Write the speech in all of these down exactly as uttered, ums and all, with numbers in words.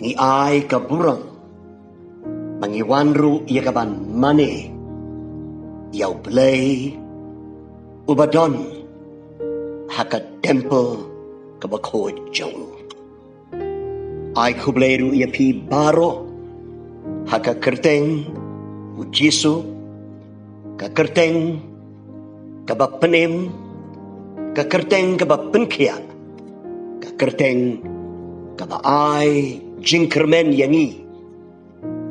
Ngi ai ka burom ba ngi wan ruh ïa ka ban mane ïa U Blei uba don ha ka temple kaba khuid jong u. Ai khublei ruh ïa phi baroh ha ka kyrteng U Jisu, ka kyrteng kaba pynim, ka kyrteng kaba pynkhiah, ka kyrteng kaba ai jingkyrmen ïa ngi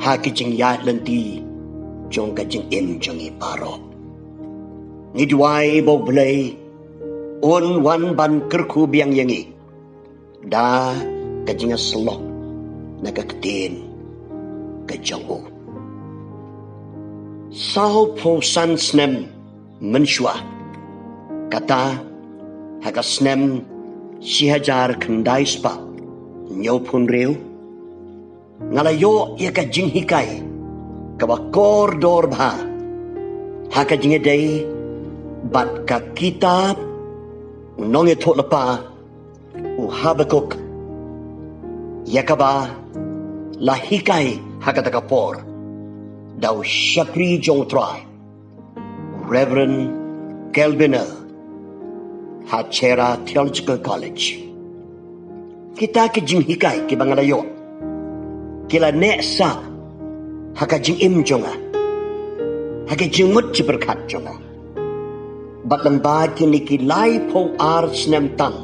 ha ki jingïaid lynti jong ka jingim jong ngi baroh. Ngi duwai ba U Blei un wan ban kyrkhu biang ïa ngi da ka jingïasyllok na ka ktien ka jong u. Sawphew san snem mynshuwa, kata ha ka snem shi hajar khyndai spah hynñiewphew hynriew, nga la ïoh ïa ka jinghikai kaba kordor bha ha ka jingïadei bad ka kitab U Nongïathuhlypa u Habakuk, ïa kaba la hikai ha kata ka por da u shakri jong U Trai, Reverend Kelvin Earl, ha Chera Theological College. Kita ki jinghikai kiba nga la ïoh ki la neh sah ha ka jingim jong nga, ha ka jingmut jingpyrkhat jong nga. Bad lyngba kine ki laiphew ar snem tang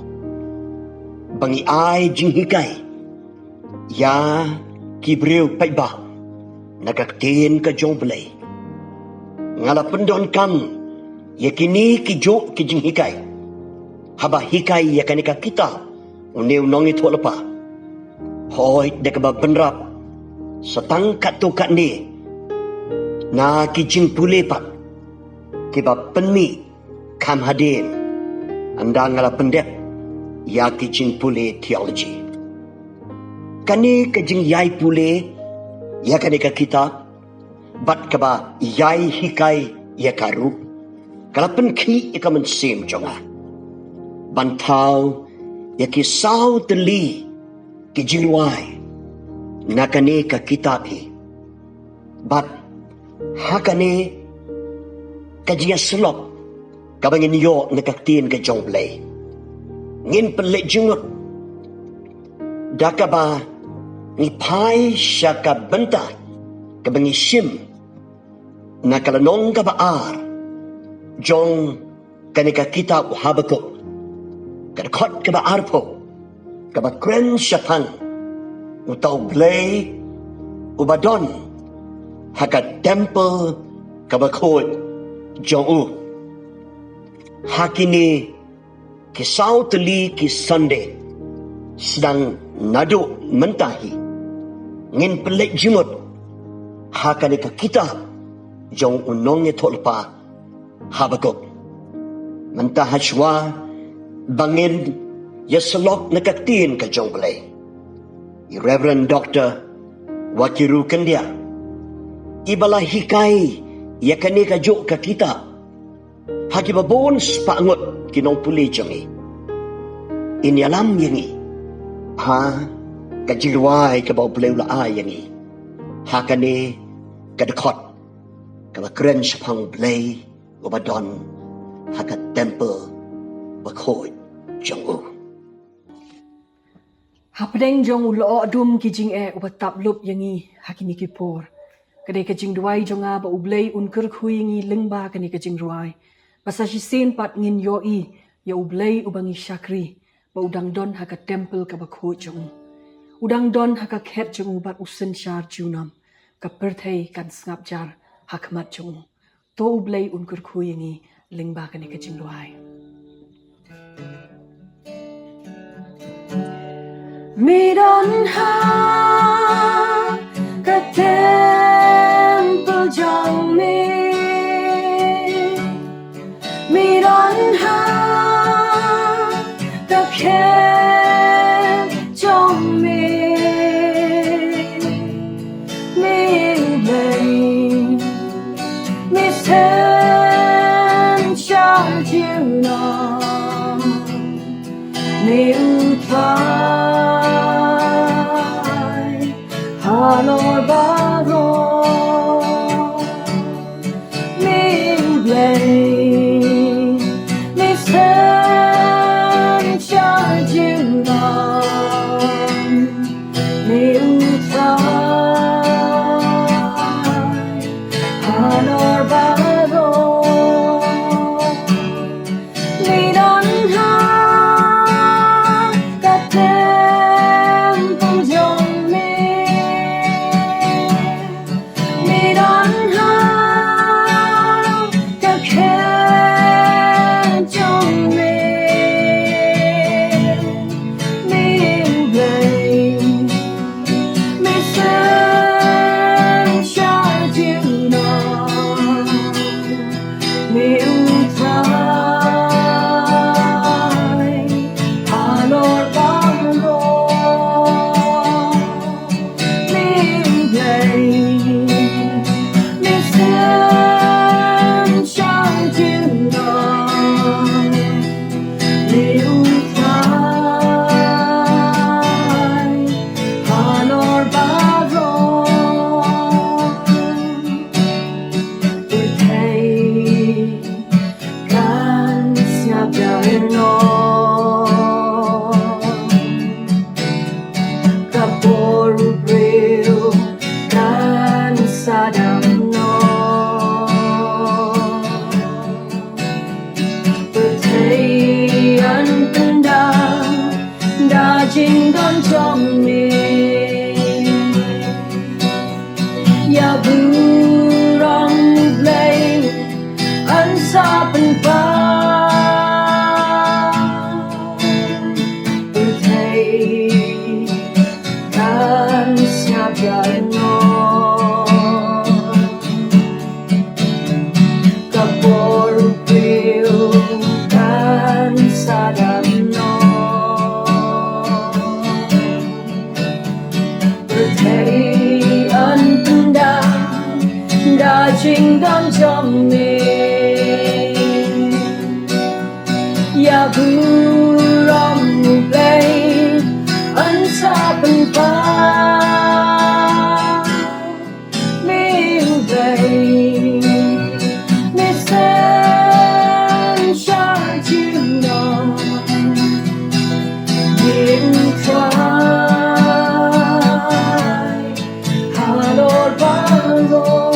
ba ngi ai jinghikai ïa ki briew paidbah na ka ktien ka jong U Blei, nga la pyndonkam ïa kine ki juh ki jinghikai haba hikai ïa kane ka kitab Une U Nongïathuhlypa. Hooid, da kaba bynrap sa tang katto katne na ki jingpule pat kiba pynmih kham hadien ynda nga la pyndep ïa ki jingpule theology. Kane ka jingïai pule ïa kane ka kitab bad kaba ïai hikai ïa ka ruh, ka la pynkhih ïa ka mynsiem jong nga ban thaw ïa ki saw tylli ki jingrwai na kane ka kitab hi. Bad ha kane ka jingïasyllok kaba ngin ïoh na ka ktien ka jong U Blei, ngin pynleit jingmut da kaba ngi phai sha ka bynta kaba ngi shim na ka lynnong kaba ar jong kane ka kitab u Habakuk, ka dkhot kaba arphew, kaba kren shaphang uta U Blei uba don ha ka temple kaba khuid jong u. Ha kine ki saw tylli ki Sunday sdang naduh mynta hi, ngin pynleit jingmut ha kane ka kitab jong u nongïathuhlypa Habakuk. Mynta hashwa ba ngin ïasyllok na ka ktien ka jong U Blei, i Reverend Doctor Wakiru Kyndiah, iba la hikai ïa kane kajuh ka kitab ha kiba bun spah ngut ki nongpule jong ngi, in ïalam ïa ngi ha ka jingrwai kaba U Blei u la ai ïa ngi ha kane ka dkhot kaba kren shaphang U Blei uba don ha ka temple bakhuid jong u. Hapdeng jong u lyoh dum ki jingeh uba tap lup ïa ngi ha kine ki por, ka dei ka jingduwai jong nga ba U Blei un kyrkhu ïa ngi lyngba kane ka jingrwai, ba sa shisien pat ngin ïohi ïa U Blei uba ngi shakri, ba u dang don ha ka temple kaba khuid jong u. U dang don ha ka khet jong u bad u synshar junom. Ka pyrthei kan sngap jar ha khmat jong u. To U Blei un kyrkhu ïa ngi lyngba kane ka jingduwai. Me don ha ka temple jong me. Me don ha ka khet jong me. Me U Blei, me synshar junom. Me U Trai, Blei, me sngewsih junom, me U Trai halor baroh. Me don ha ka templ jong me. Me don ha ka khet jong me. Me U Blei, me sngewsih junom, me U Trai halor baroh. Me U Blei, me sngewsih junom, me U Trai halor baroh. Pyrthei kan sngap ïa u noh, ka bor u briew kan sa dam noh. Pyrthei yn pyndam da jingdon jong me. Ïa burom U Blei yn sa pynpaw. Pyrthei kan sngap ïa u noh, ka bor u briew kan sa dam noh. Pyrthei yn pyndam da jingdon jong me. Ïa burom U Blei yn sa pynpaw. Me U Blei, me sngewsih junom, me U Trai halor baroh.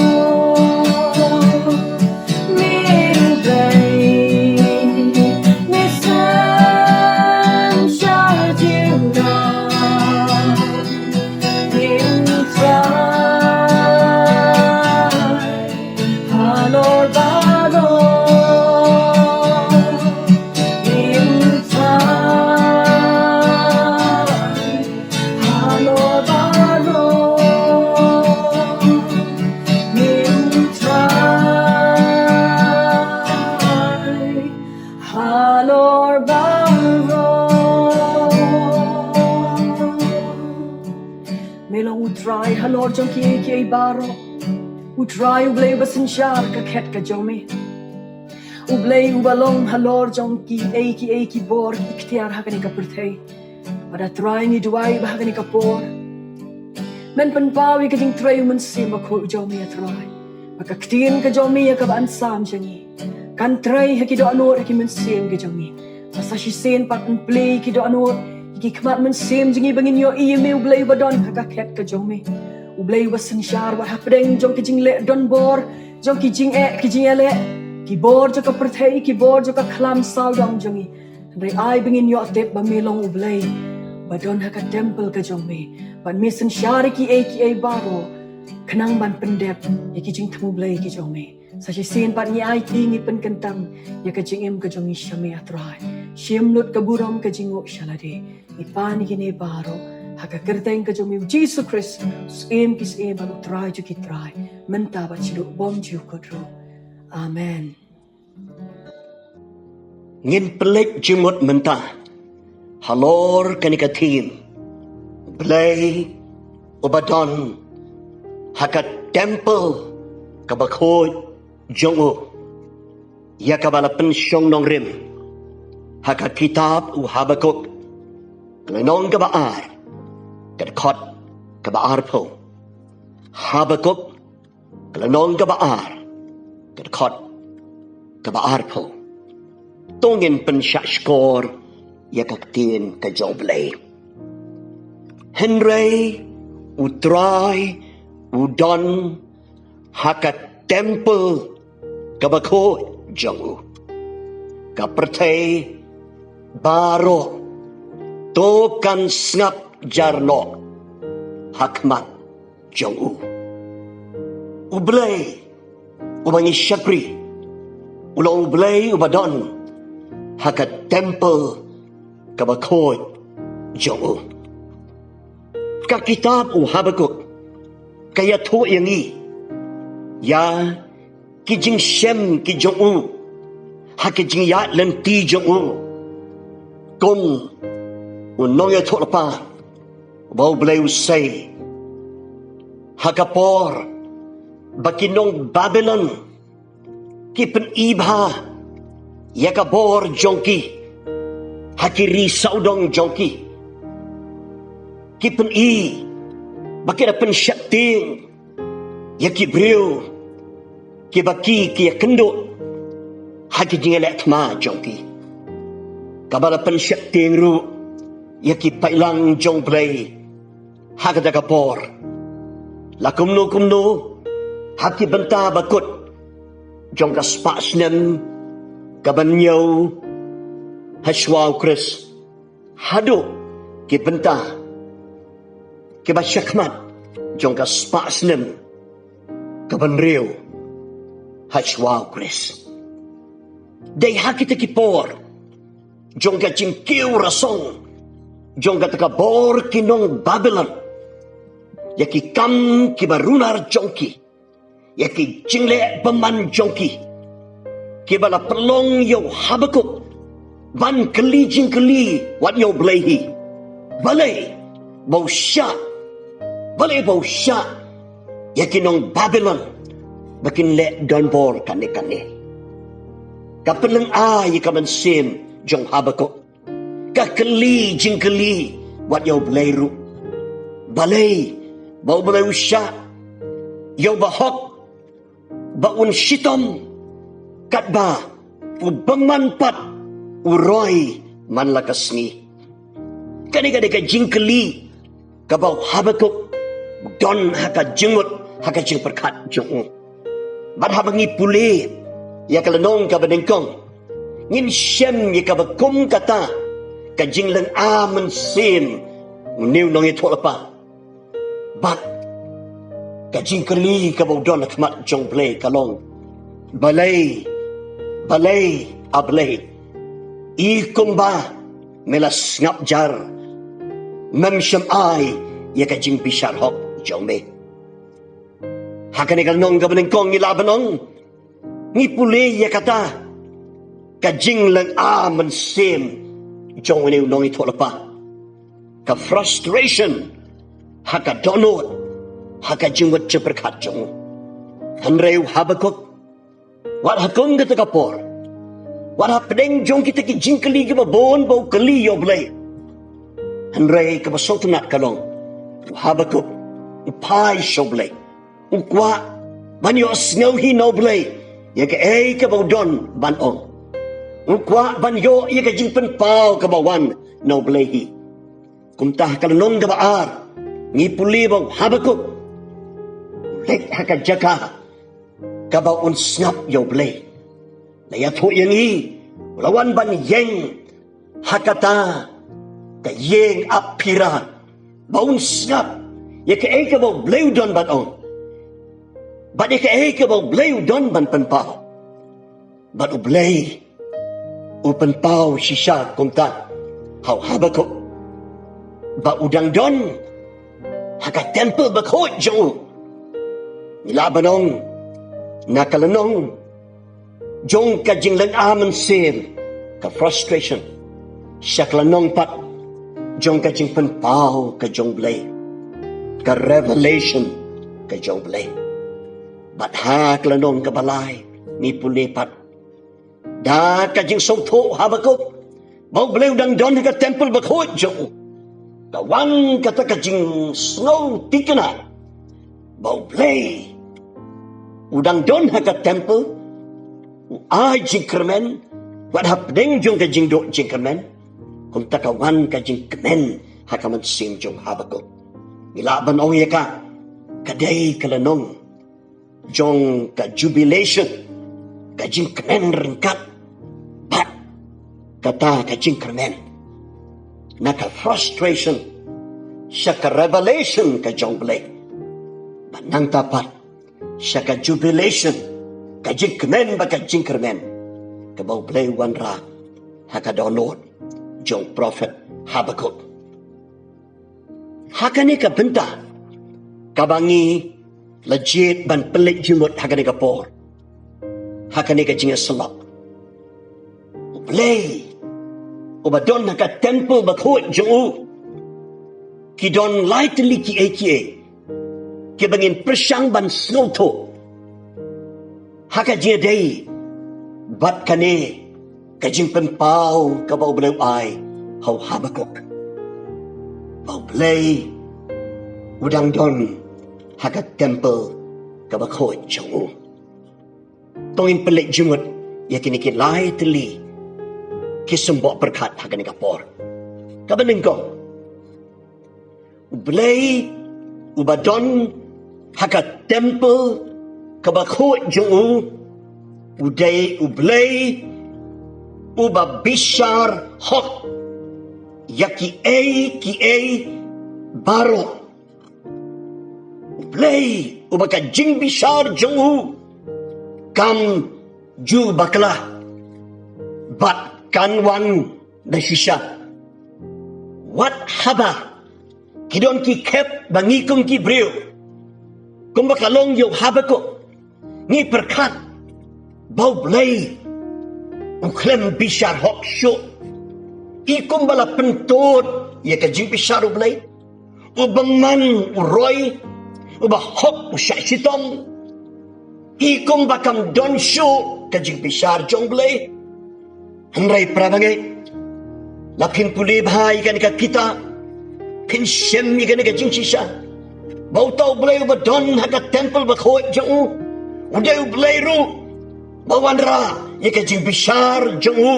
Me U Blei, me sngewsih junom, me U Trai halor baroh. Me U Trai halor baroh. Me U Trai halor baroh. Me long U Trai halor jong kiei kiei baroh. U Trai U Blei uba synshar ka khet ka jong me. U Blei uba long halor jong kiei kiei ki bor ki ikhtiar ha kane ka pyrthei. Bad A Trai ngi duwai ba ha kane ka por men pynpaw ïa ka jingtrei U Mynsiem Bakhuid jong me A Trai. Ba ka ktien ka jong me ïa kaba yn sam jong ngi kan trei ha ki dohnud ha ki mynsiem ki jong ngi. Ba sa shisien pat yn plie ki dohnud ïa ki khmat mynsiem jong ngi ba ngin ïohi ïa me U Blei uba don ha ka khet ka jong me. U Blei uba synshar wat hapdeng jong ki jingleh donbor, jong ki jingeh ki jingïaleh, ki bor jong ka pyrthei, ki bor jong ka khlam sawdong jong ngi. Hynrei ai ba ngin ïoh tip ba me long U Blei ba don ha ka templ ka jong me. Bad me synshar ïa kiei kiei baroh khnang ban pyndep ïa ki jingthmu Blei ki jong me. Sa shisien pat ngi aiti ngi pynkyntang ïa ka jingim ka jong ngi sha me A Trai. Shim lut ka burom ka jingnguh sha lade. Ngi pan ïa kine baroh ha ka kyrteng ka jong me U Jisu Khrist, Syiem ki syiem bad U Trai jong ki trai, mynta bad shaduh bymjukut ruh. Amen. Ngin pynleit jingmut mynta halor kane ka theme, Blei uba don ha ka templ kaba khuid jong u, ïa kaba la pynshong nongrim ha ka kitab u Habakuk, ka lynnong kaba ar, ka dkhot kaba arphew. Habakuk, ka lynnong kaba ar, ka dkhot kaba arphew. To ngin pynshah shkor ïa ka ktien ka jong U Blei. Hynrei U Trai u don ha ka temple kaba khuid jong u. Ka pyrthei baroh to kan sngap jar noh ha khmat jong u. U Blei uba ngi shakri u long U Blei uba don ha ka temple kaba khuid jong u. Ka kitab u Habakuk ka ïathuh ïa ngi ïa ki jingshem ki jong u ha ki jingïaid lynti jong u, kum u nongïathuhlypa ba U Blei u sei. Ha ka por ba ki nong Babilon ki pyni bha ïa ka bor jong ki ha ki ri sawdong jong ki, ki pyni ba ki da pynsheptieng ïa ki briew kiba ki ki ïakynduh ha ki jingïaleh thma jong ki. Kaba la pynsheptieng ruh ïa ki balang jong U Blei ha kata ka por. La kumno kumno, ha ki bynta ba kut jong ka spah snem kaba hynñiew ha shuwa U Khrist, haduh ki bynta kiba shakhmat jong ka spah snem kaba hynriew ha shuwa U Khrist. Dei ha kita ki por jong ka jingkiew rasong jong kata ka bor ki nong Babilon, ïa ki kam kiba runar jong ki, ïa ki jingleh bymman jong ki, kiba la pynlong ïa u Habakuk ban kylli jingkylli wat ïa U Blei hi. Balei ba u shah, balei ba u shah ïa ki nong Babilon ba kin leh donbor kane kane? Ka pynlyngngoh ïa ka mynsiem jong u Habakuk, ka kylli jingkylli wat ïa U Blei ruh. Balei ba U Blei u shah ïa u bahok ba un shitom katba u bymman pat u roi man la ka sngi? Kane ka dei ka jingkylli kaba u Habakuk u don ha ka jingmut, ha ka jingpyrkhat jong u. Bad haba ngi pule ïa ka lynnong kaba nyngkong, ngin shem ïa kaba kum kata ka jinglyngngoh mynsiem une u nongïathuhlypa. Bad ka jingkylli kaba u don ha khmat jong U Blei ka long, balei, balei, A Blei, i kumba me la sngap jar, mem shym ai ïa ka jingbishar hok jong me? Ha kane ka lynnong kaba nyngkong ngi lah ban ong, ngi pule ïa kata ka jinglyngngoh mynsiem jong une u nongïathuhlypa, ka frustration ha ka dohnud, ha ka jingmut jingpyrkhat jong u. Hynrei u Habakuk, wat ha kum kata ka por, wat hapdeng jong kita ki jingkylli kiba bun ba u kylli ïa U Blei, hynrei kaba sngewtynnat ka long, u Habakuk u phai sha U Blei. U kwah ban ïohsngew hi na U Blei ïa kaei kaba u don ban ong. U kwah ban ïoh ïa ka jingpynpaw kaba wan na U Blei hi. Kumta ha ka lynnong kaba ar ngi pule ba u Habakuk u leit ha ka jaka kaba un sngap ïa U Blei. La ïathuh ïa ngi u la wan ban ïeng ha kata ka ïing ap phira ba un sngap ïa kaei kaba U Blei u don ban ong, bad ïa kaei kaba U Blei u don ban pynpaw. Bad U Blei u pynpaw shisha kumta ha u Habakuk ba u dang don ha ka temple bakhuid jong u. Ngi lah ban ong na ka lynnong jong ka jinglyngngoh mynsiem, ka frustration, sha ka lynnong pat jong ka jingpynpaw ka jong U Blei, ka revelation ka jong U Blei. Bad ha ka lynnong kaba lai ngi pule pat da ka jingsngewthuh u Habakuk ba U Blei u dang don ha ka temple bakhuid jong u. Ka wan kata ka jingsngewthikna ba U Blei u dang don ha ka temple, Ai jingkyrmen, wat hapdeng jong ka jingduh jingkyrmen, kumta ka wan ka jingkmen ha ka mynsiem jong Habakuk. Ngi lah ban ong ïa ka, ka dei ka lynnong jong ka jubilation, ka jingkmen ryngkat bad kata ka jingkyrmen. Na ka frustration sha ka revelation ka jong Blei. Bad nangta pat sha ka jubilation, ka jingkmen bad ka jingkyrmen kaba U Blei u wanrah ha ka dohnud jong prophet Habakuk. Ha kane ka bynta kaba ngi la jied ban pynleit jingmut ha kane ka por, ha kane ka jingïasyllok, U Blei uba don ha ka temple bakhuid jong u, ki don lai tylli kiei kiei kiba ngin pyrshang ban sngewthuh ha ka jingïadei bad kane ka jingpynpaw kaba U Blei u ai ha u Habakuk, ba U Blei u dang don ha ka temple kaba khuid jong u. To ngin pynleit jingmut ïa kine ki lai tylli ki symboh pyrkhat ha kane ka por. Kaba nyngkong, U Blei uba don ha ka temple kaba khuid jong u, u dei U Blei uba bishar hok ïa kiei kiei baroh. U Blei uba ka jingbishar jong u kam ju bakla bad kan wan da shisha. Wat haba ki don ki khep ba ngi kum ki briew, kumba ka long ïa u Habakuk, ngi pyrkhat ba U Blei u khlem bishar hok shuh. I kumba la pyntud ïa ka jingbishar U Blei, u bymman u roi, uba hok u shah shitom. I kumba kam don shuh ka jingbishar jong U Blei. Hynrei para bangeit, la phin pule bha ïa kane ka kitab, phin shem ïa kane ka jingshisha, ba uta U Blei uba don ha ka temple bakhuid jong u, u dei U Blei ruh ba wanrah ïa ka jingbishar jong u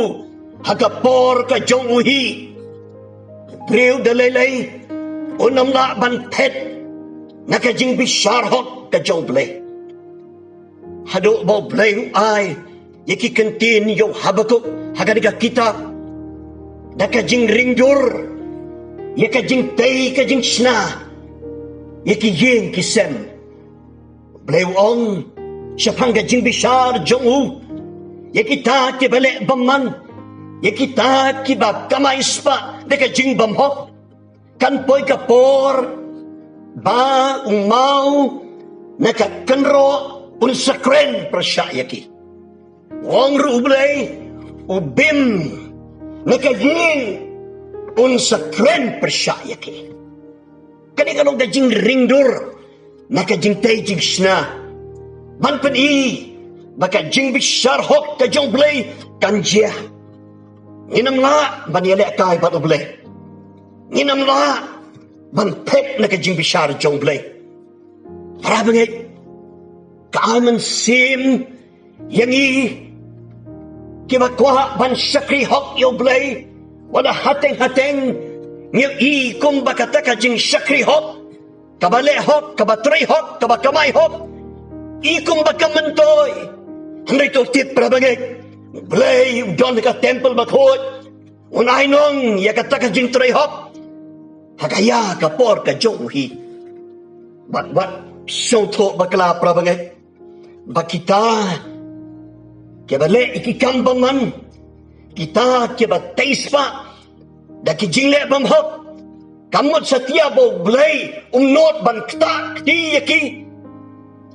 ha ka por ka jong u hi. Briew da lei lei un ym lah ban phet na ka jingbishar hok ka jong U Blei. Haduh ba U Blei u ai ïa ki kyntien ïa u Habakuk ha kane ka kitab, da ka jingringdur ïa ka jingtei ka jingshna ïa ki ïing ki sem. U Blei u ong shaphang ka jingbishar jong u ïa kita kiba leh bymman, ïa kita kiba kamai spah da ka jingbymhok, kan poi ka por ba u maw na ka kynroh un sa kren pyrshah ïa ki. U ong ruh U Blei, u bim na ka ïing un sa kren pyrshah ïa ki. Kane ka long ka jingringdur na ka jingtei jingshna, ban pyni ba ka jingbishar hok ka jong U Blei kan jia. Ngin ym lah ban ïalehkai bad U Blei. Ngin ym lah ban phet na ka jingbishar jong U Blei. Para bangeit, ka ai mynsiem ïa ngi kiba kwah ban shakri hok ïa U Blei, wat la hateng hateng ngi ïohi kumba kata ka jingshakri hok, kaba leh hok, kaba trei hok, kaba kamai hok, i kumba ka myntoi. Hynrei to tip para bangeit, U Blei u don ha ka temple bakhuid, un ai nong ïa kata ka jingtrei hok ha ka ïa ka por ka jong u hi. Bad wat sngewthuh bakla para bangeit, ba kita kiba leh ïa ki kam bymman, kita kiba tei spah da ki jingleh bymhok, kam mut satia ba U Blei um nud ban ktah kti ïa ki.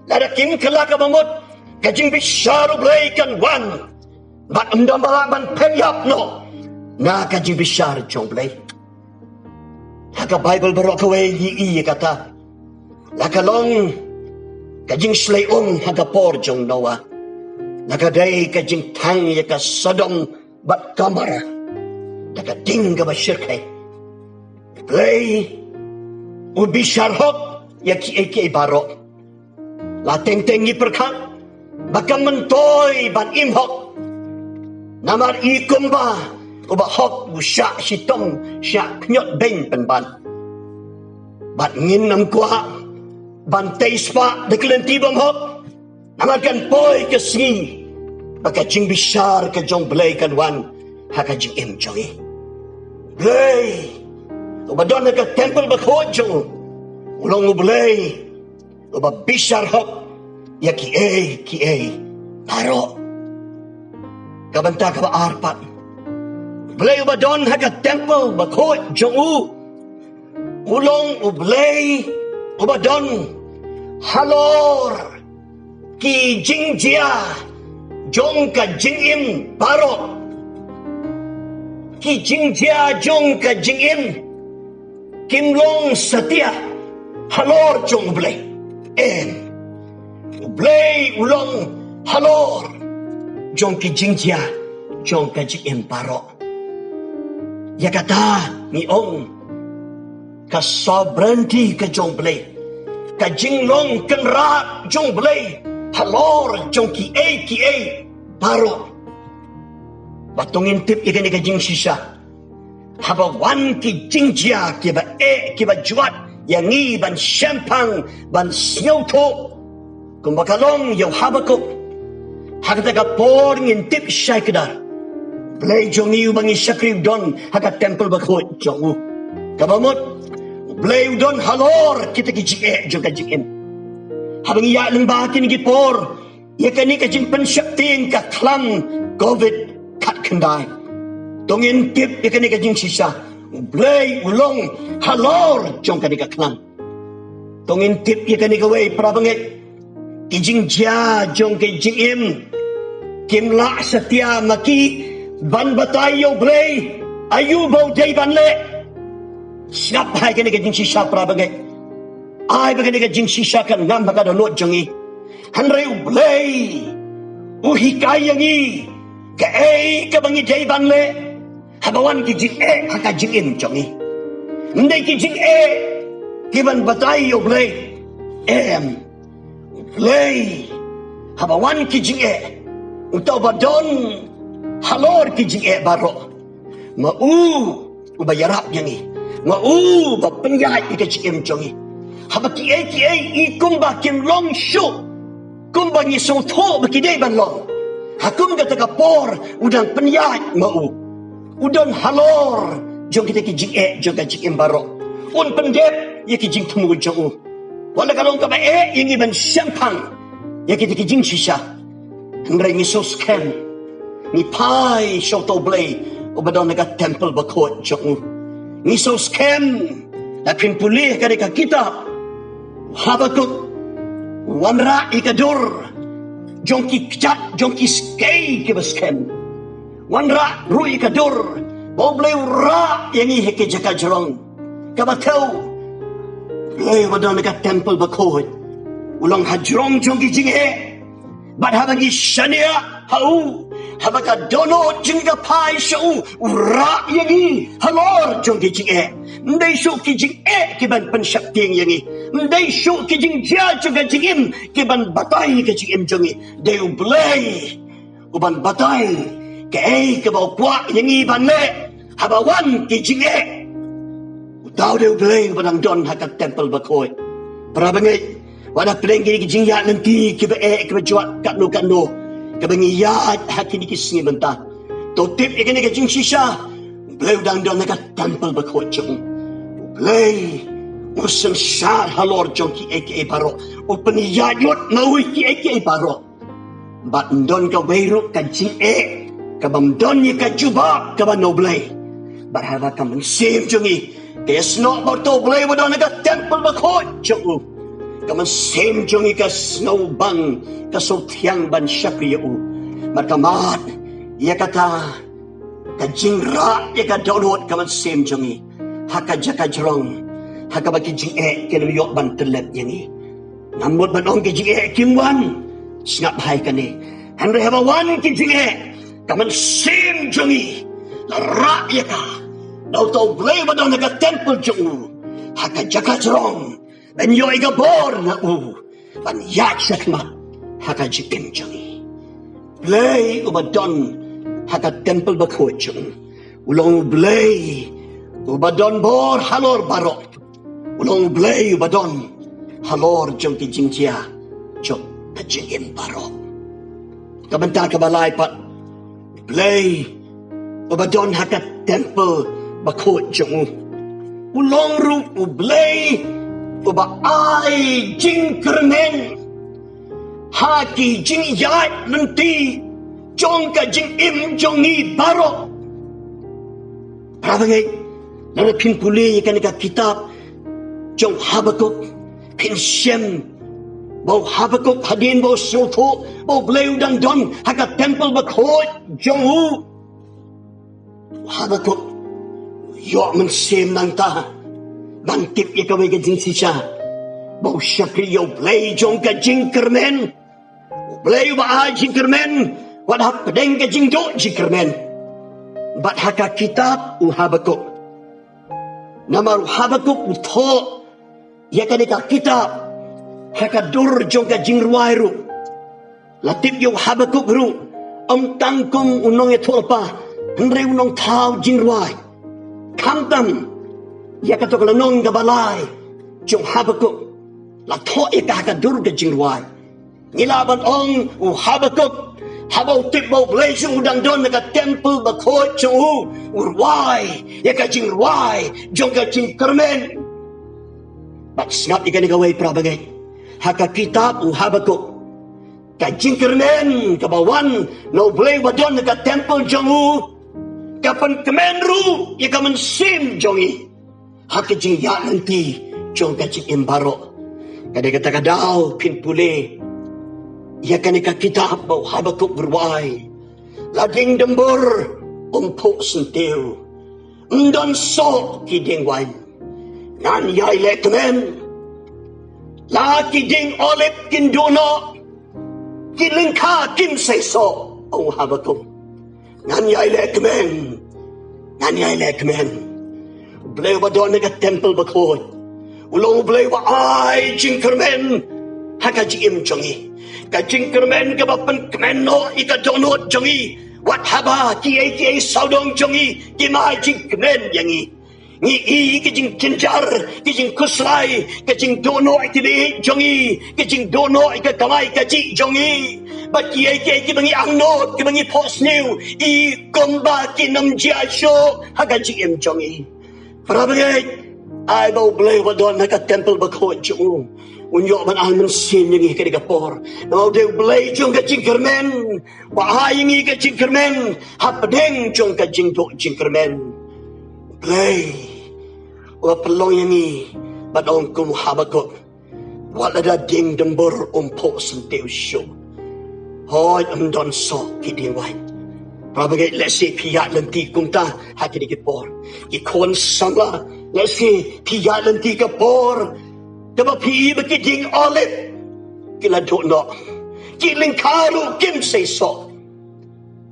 Lada kim kylla kaba mut, ka jingbishar U Blei kan wan bad ym don ba lah ban phet ïap noh na ka jingbishar jong U Blei. Ha ka Baibl baroh kawei ngi ïohi ïa kata. La ka long ka jingshlei um ha ka por jong Noah. La ka dei ka jingthang ïa ka Sodom bad Gomorrah da ka ding kaba shyrkhei. U Blei u bishar hok ïa kiei kiei baroh. La teng teng ngi pyrkhat ba kam myntoi ban im hok. Namar i kumba uba hok u shah shitom, shah khñiot beiñ pynban. Bad ngin ym kwah ban tei spah da ka lynti bymhok. Namar kan poi ka sngi ba ka jingbishar ka jong Blei kan wan ha ka jingim jong i. Blei uba don ha ka temple bakhuid jong u, u long u Blei uba bishar hok ïa kiei kiei baroh. Ka bynta kaba ar pat, Blei uba don ha ka temple bakhuid jong u, u long u Blei uba don halor ki jingjia jong ka jingim baroh. Ki jingjia jong ka jingim kim long satia halor jong u Blei. Em, u Blei u long halor jong ki jingjia jong ka jingim baroh. Ïa kata ngi ong ka sovereignty ka jong Blei, ka jinglong kynrad jong Blei halor jong kiei kiei baroh. Ba to ngin tip ïa kane ka jingshisha, haba wan ki jingjia kiba eh kiba jwat ïa ngi ban shemphang ban sngewthuh, kumba ka long ïa u Habakuk, ha kata ka por ngin tip shai kdar Blei jong ngi uba ngi shakri u don ha ka temple bakhuid jong u. Kaba mut, u Blei u don halor kita ki jingeh jong ka jingim. Haba ngi ïaid lyngba kine ki por ïa kane ka jingpynsheptieng ka khlam covid khatkhyndai, to ngin tip ïa kane ka jingshisha, u Blei u long halor jong kane ka khlam. To ngin tip ïa kane kawei para bangeit, ki jingjia jong ka jingim kim lah satia ma ki ban batai ïa u Blei aïu ba u dei ban leh. Sngap bha ïa kane ka jingshisha para bangeit. Ai ba kane ka jingshisha kan ngam ha ka dohnud jong ngi. Hynrei u Blei u hikai ïa ngi kaei kaba ngi dei ban leh haba wan ki jingeh ha ka jingim jong ngi. Ym dei ki jingeh ki ban batai ïa u Blei. Em, u Blei haba wan ki jingeh, uta uba don halor ki jingeh baroh, ma u uba ïarap ïa ngi, ma u uba pynïaid ïa ka jingim jong ngi. Haba kiei kiei i kumba kim long shuh kumba ngi sngewthuh ba ki dei ban long, ha kum kata ka por u dang pynïaid ma u. U don halor jong kita ki jingeh jong ka jingim baroh. Un pyndep ïa ki jingthmu jong u. Wat la ka long kaba eh ïa ngi ban shemphang ïa kita ki jingshisha, hynrei ngi sngewskhem, ngi phai sha uta u Blei uba don ha ka temple bakhuid jong u. Ngi sngewskhem, la phin pule ka dei ka kitab u Habakuk, u wanrah ïa ka dur jong ki kjat, jong ki skei kiba skhem. Wanrah ruh ïa ka dur ba u Blei u rah ïa ngi ha ki jaka jrong. Kaba thew, u Blei uba don ha ka temple bakhuid u long hajrong jong ki jingeh. Bad haba ngi shaniah ha u, haba ka dohnud jong ngi ka phai sha u, u rah ïa ngi halor jong ki jingeh. Ym dei shuh ki jingeh ki ban pynsheptieng ïa ngi. Ym dei shuh ki jingjia jong ka jingim ki ban batai ïa ka jingim jong ngi. Dei u Blei u ban batai kaei kaba u kwah ïa ngi ban leh haba wan ki jingeh. Uta u dei u Blei uba dang don ha ka temple bakhuid. Para bangeit, wat la pdeng ki jingïaid lynti kiba eh kiba jwat katno katno kaba ngi ïaid ha kine ki sngi mynta, to tip ïa kane ka jingshisha, u Blei u dang don ha ka temple bakhuid jong u. U Blei u synshar halor jong kiei kiei baroh. U pynïaid lut ma u ïa kiei kiei baroh. Bad ym don kawei ruh ka jingeh kaba ym don ïa ka jubab kaba na u Blei. Bad haba ka mynsiem jong ngi ka ïasnoh bad uta u Blei uba don ha ka temple bakhuid jong u, ka mynsiem jong ngi ka sngewbang, ka sngewthiang ban shakri ïa u. Bad ka mad ïa kata ka jingrah ïa ka dohnud ka mynsiem jong ngi ha ka jaka jrong ha kaba ki jingeh ki la ïoh ban tyllep ïa ngi. Ngam mut ban ong ki jingeh kim wan, sngap bha ïa kane. Hynrei haba wan ki jingeh, ka mynsiem jong ngi la rah ïa ka da uta u Blei uba don ha ka temple jong u ha ka jaka jrong ban ïoh ïa ka bor na u ban ïaid shakhmat ha ka jingim jong ngi. Blei uba don ha ka temple bakhuid jong u, u long u Blei uba don bor halor baroh. U long u Blei uba don halor jong ki jingjia jong ka jingim baroh. Ka bynta kaba lai pat, Blei uba don ha ka temple bakhuid jong u, u long ruh u Blei uba ai jingkyrmen ha ki jingïaid lynti jong ka jingim jong ngi baroh. Para bangeit, lada phin pule ïa kane ka kitab jong Habakuk, phin shem ba u Habakuk hadien ba u sngewthuh ba u Blei u dang don ha ka temple bakhuid jong u, u Habakuk u ïoh mynsiem nangta ban tip ïa kawei ka jingshisha, ba u shakri ïa u Blei jong ka jingkyrmen. U Blei uba ai jingkyrmen wat hapdeng ka jingduh jingkyrmen. Bad ha ka kitab u Habakuk, namar u Habakuk u thoh ïa kane ka kitab ha ka dur jong ka jingrwai ruh. La tip ïa u Habakuk ruh ym tang kum u nongïathuhlypa, hynrei u nongthaw jingrwai. Khamtam ïa kato ka lynnong kaba lai jong u Habakuk, la thoh ïa ka ha ka dur ka jingrwai. Ngi lah ban ong u Habakuk, haba u tip ba u Blei jong u dang don ha ka temple bakhuid jong u, u rwai ïa ka jingrwai jong ka jingkyrmen. Bad sngap ïa kane kawei, para bangeit, ha ka kitab u Habakuk, ka jingkyrmen kaba wan na u Blei uba don ha ka temple jong u ka pynkmen ruh ïa ka mynsiem jong ngi ha ka jingïaid lynti jong ka jingim baroh. Ka dei kata ka daw phin pule ïa kane ka kitab ba u Habakuk u rwai. La dieng dymbur um phuh syntiew, ym don soh ki dieng waiñ. Ngan ïai leh kmen. La ki dieng olib kin duh noh, ki lyngkha kim sei soh, ong u Habakuk. Ngan ïai leh kmen. Ngan ïai leh kmen. U Blei uba don ha ka temple bakhuid u long u Blei uba ai jingkyrmen ha ka jingim jong ngi. Ka jingkyrmen kaba pynkmen noh ïa ka dohnud jong ngi. Wat haba kiei kiei sawdong jong ngi kim ai jingkmen ïa ngi, ngi i ki jingjynjar, ki jingkhuslai, ki jingduh noh ïa ki baieit jong ngi, ki jingduh noh ïa ka kamai kajih jong ngi. Bad kiei kiei kiba ngi angnud, kiba ngi phohsniew, i kumba kin ym jia shuh ha ka jingim jong ngi. Para bangeit, ai ba u Blei uba don ha ka temple bakhuid jong u un ïoh ban ai mynsiem ïa ngi ha kane ka por. Namar u dei u Blei jong ka jingkyrmen, uba ai ïa ngi ka jingkyrmen hapdeng jong ka jingduh jingkyrmen. U Blei uba pynlong ïa ngi, bad ong kum u Habakuk, wat lada dieng dymbur um phuh syntiew shuh. Hooid, ym don soh ki dieng waiñ. Para bangeit, lehse phi ïaid lynti kumta ha kine ki por. Ki khun samla, lehse phi ïaid lynti ka por kaba phi i ba ki dieng olib ki la duh noh, ki lyngkha ruh kim sei soh.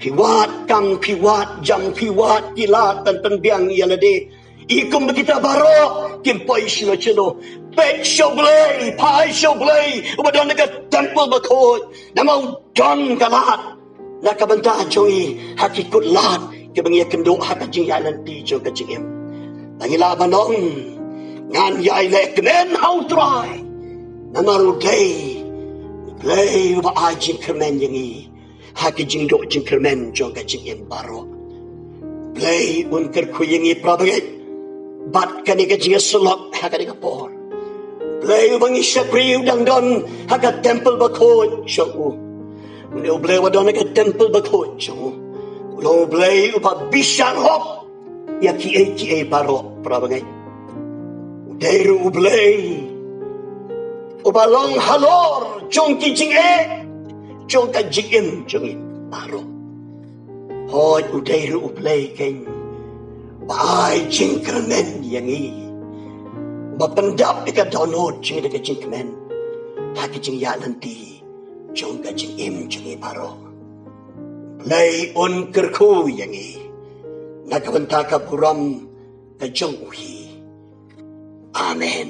Phi wad kam, phi wad jam, phi wad ki lad ban pynbiang ïa lade. I kumba kita baroh kim poi shuh shuh. Peit sha u Blei, phai sha u Blei uba don ha ka temple bakhuid. Namar u don ka lad na ka bynta jong ngi ha ki kut lad kiba ngi ïakynduh ha ka jingïaid lynti jong ka jingim. Ngi lah ban ong, ngan ïai leh kmen ha u Trai. Namar u dei u Blei uba ai jingkyrmen ïa ngi ha ki jingduh jingkyrmen jong ka jingim baroh. Blei un kyrkhu ïa ngi, para bangeit, bad kane ka jingïasyllok ha kane ka por. Blei uba ngi shakri u dang don ha ka temple bakhuid jong u. Une u Blei uba don ha ka temple bakhuid jong u u long u Blei uba bishar hok ïa kiei kiei baroh, para bangeit. U dei ruh u Blei uba long halor jong ki jingeh jong ka jingim jong ngi baroh. Hooid, u dei ruh u Blei keiñ uba ai jingkyrmen ïa ngi, uba pyndap ïa ka dohnud jong ngi da ka jingkmen ha ka jingïaid lynti jong ka jingim jong ngi baroh. Blei un kyrkhu ïa ngi na ka bynta ka burom ka jong u hi. Amen.